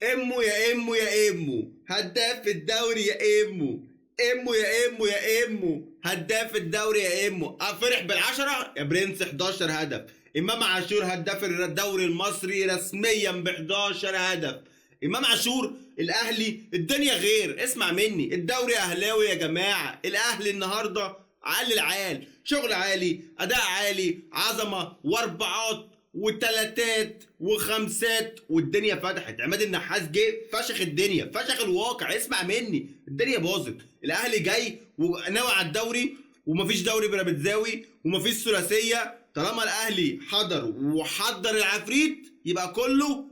امو يا امو يا امو هداف الدوري يا امو، امو يا امو يا امو هداف الدوري يا امو. افرح بالعشرة يا برنس، 11 هدف. امام عاشور هداف الدوري المصري رسميا ب 11 هدف. امام عاشور الاهلي الدنيا غير، اسمع مني، الدوري اهلاوي يا جماعة. الاهلي النهارده عالي العال، شغل عالي، اداء عالي، عظمه واربعات وتلاتات وخمسات، والدنيا فتحت. عماد النحاس جه فشخ الدنيا، فشخ الواقع، اسمع مني، الدنيا باظت. الاهلي جاي وناوي على الدوري، ومفيش دوري بيراميدزاوي ومفيش ثلاثية. طالما الاهلي حضر وحضر العفريت يبقى كله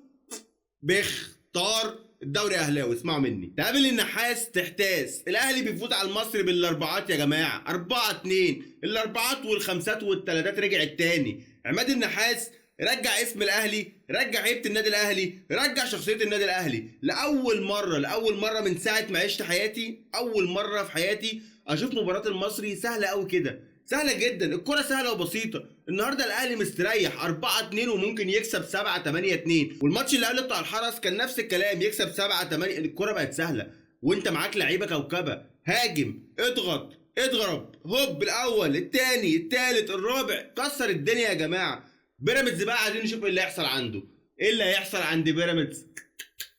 بيختار الدوري اهلاوي، اسمعوا مني. تقابل النحاس تحتاس، الاهلي بيفوز على المصري بالاربعات يا جماعة، 4-2، الاربعات والخمسات والتلاتات رجعت تاني. عماد النحاس رجع اسم الاهلي، رجع هيبة النادي الاهلي، رجع شخصية النادي الاهلي. لاول مرة، لاول مرة من ساعة ما عشت حياتي، اول مرة في حياتي اشوف مباراة المصري سهلة قوي كده، سهلة جدا، الكره سهلة وبسيطة. النهارده الاهلي مستريح 4-2 وممكن يكسب 7-8-2، والماتش اللي قبله بتاع الحرس كان نفس الكلام، يكسب 7-8. الكره بقت سهلة وانت معاك لعيبة كوكبه، هاجم، اضغط، اضرب، هوب، الاول، الثاني، الثالث، الرابع، كسر الدنيا يا جماعة. بيراميدز بقى عايزين نشوف ايه اللي هيحصل عنده، ايه اللي هيحصل عند بيراميدز.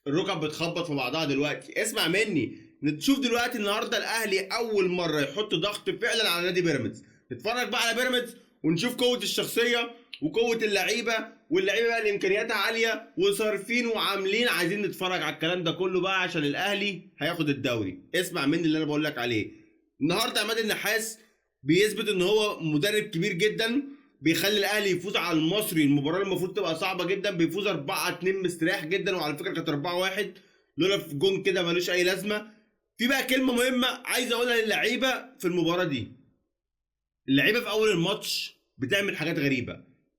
الركب بتخبط في بعضها دلوقتي، اسمع مني. نشوف دلوقتي النهارده الاهلي اول مرة يحط ضغط فعلا على نادي بيراميدز. نتفرج بقى على بيراميدز ونشوف قوة الشخصية وقوه اللعيبة، واللعيبة بقى اللي امكانياتها عالية وصارفين وعاملين. عايزين نتفرج على الكلام ده كله بقى عشان الاهلي هياخد الدوري. اسمع مني اللي انا بقول لك عليه. النهارده عماد النحاس بيثبت ان هو مدرب كبير جدا، بيخلي الاهلي يفوز على المصري، المباراة اللي المفروض تبقى صعبة جدا، بيفوز 4-2 مستريح جدا. وعلى فكرة كانت 4-1 لولا في جون كده ملوش اي لازمه. في بقى كلمة مهمة عايز اقولها للعيبة في المباراة دي. اللعيبة في اول الماتش بتعمل حاجات غريبة،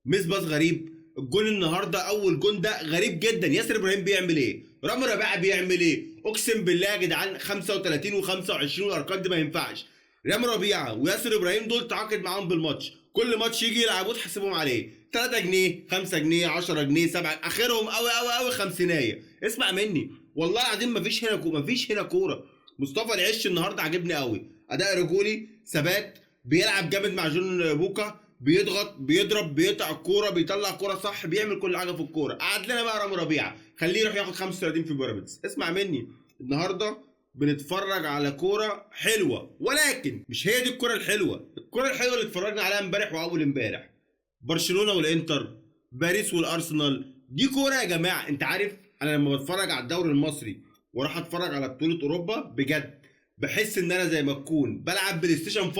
miss pass غريب. الجون النهارده اول جون ده غريب جدا، ياسر ابراهيم بيعمل ايه؟ رامي ربيعة بيعمل ايه؟ اقسم بالله يا جدعان 35 و25 والارقام دي ما ينفعش. رامي ربيعة وياسر ابراهيم دول تعاقد معاهم بالماتش، كل ماتش يجي يلعبوه تحاسبهم عليه 3 جنيه، 5 جنيه، 10 جنيه، 7، اخرهم قوي قوي قوي خمسينيه. اسمع مني والله العظيم مفيش هنا مفيش هنا كورة. مصطفى العش النهارده عاجبني قوي، اداء رجولي، ثبات، بيلعب جامد مع جون بوكا، بيضغط، بيضرب، بيقطع الكورة، بيطلع كورة صح، بيعمل كل حاجة في الكورة. قعد لنا بقى رامي ربيعة، خليه يروح ياخد 35 في بيراميدز. اسمع مني، النهارده بنتفرج على كورة حلوة، ولكن مش هي دي الكورة الحلوة. الكورة الحلوة اللي اتفرجنا عليها امبارح واول امبارح، برشلونة والانتر، باريس والارسنال، دي كورة يا جماعة. انت عارف انا لما بتفرج على الدوري المصري واروح اتفرج على بطوله اوروبا بجد بحس ان انا زي ما اكون بلعب PlayStation 5،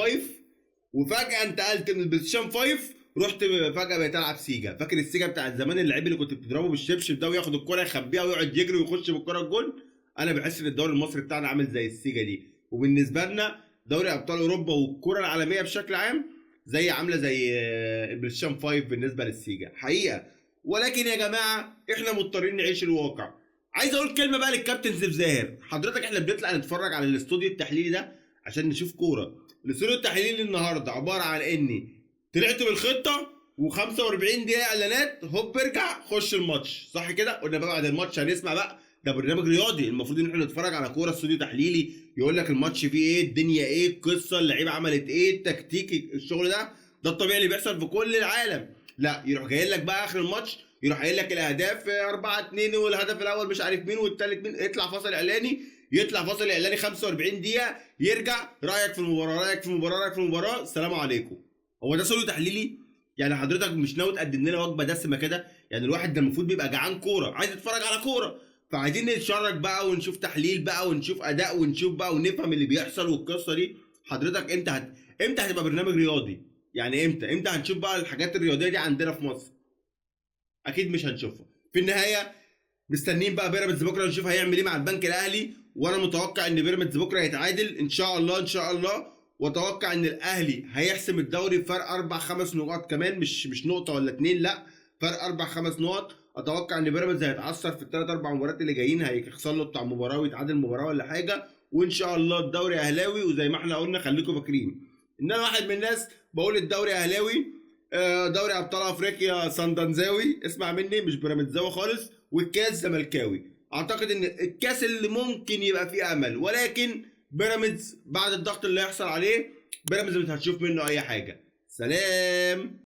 وفجاة انتقلت من ال PlayStation 5 رحت فجاة بقيت العب سيجا. فاكر السيجا بتاع زمان، اللعيب اللي كنت بتضربه بالشبشب ده وياخد الكورة يخبيها ويقعد يجري ويخش بالكورة الجول؟ انا بحس ان الدوري المصري بتاعنا عامل زي السيجا دي، وبالنسبة لنا دوري ابطال اوروبا والكره العالمية بشكل عام زي عامله زي ال PlayStation 5 بالنسبة للسيجا حقيقة. ولكن يا جماعة احنا مضطرين نعيش الواقع. عايز اقول كلمة بقى للكابتن سيف زاهر. حضرتك احنا بنطلع نتفرج على الاستوديو التحليلي ده عشان نشوف كورة. الاستوديو التحليلي النهارده عبارة عن اني طلعت بالخطة و45 دقيقة اعلانات، هوب ارجع خش الماتش، صح كده؟ قلنا بقى بعد الماتش هنسمع بقى، ده برنامج رياضي المفروض ان احنا نتفرج على كورة، استوديو تحليلي يقول لك الماتش فيه ايه، الدنيا ايه، القصة، اللعيبة عملت ايه، التكتيك، الشغل ده، ده الطبيعي اللي بيحصل في كل العالم. لا، يروح جاي لك بقى اخر الماتش يروح قايل لك الاهداف 4-2 والهدف الاول مش عارف مين والثالث مين، اطلع فاصل اعلاني، يطلع فاصل اعلاني 45 دقيقة، يرجع رايك في المباراة، رايك في المباراة، رايك في المباراة، السلام عليكم. هو ده استوديو تحليلي؟ يعني حضرتك مش ناوي تقدم لنا وجبة دسمة كده؟ يعني الواحد ده المفروض بيبقى جعان كورة، عايز يتفرج على كورة، فعايزين نتشرج بقى ونشوف تحليل بقى ونشوف اداء ونشوف بقى ونفهم اللي بيحصل والقصه دي. حضرتك امتى هتبقى برنامج رياضي؟ يعني امتى هنشوف بقى الحاجات الرياضية دي عندنا في مصر؟ اكيد مش هنشوفها. في النهاية مستنيين بقى بيراميدز بكره نشوف هيعمل ايه مع البنك الاهلي، وانا متوقع ان بيراميدز بكره هيتعادل ان شاء الله، ان شاء الله. واتوقع ان الاهلي هيحسم الدوري بفرق 4-5 نقاط كمان، مش نقطة ولا 2، لا فرق 4-5 نقط. اتوقع ان بيراميدز هيتعثر في ال3-4 مباريات اللي جايين، هيخسر له بتاع مباراة ويتعادل مباراة ولا حاجة، وان شاء الله الدوري اهلاوي. وزي ما احنا قلنا خليكم فاكرين ان انا واحد من الناس بقول الدوري اهلاوي، دوري ابطال افريقيا ساندنزاوي، اسمع مني مش بيراميدزاوي خالص، والكاس زملكاوي. اعتقد ان الكاس اللي ممكن يبقى فيه امل، ولكن بيراميدز بعد الضغط اللي هيحصل عليه بيراميدز مش هتشوف منه اي حاجة. سلام.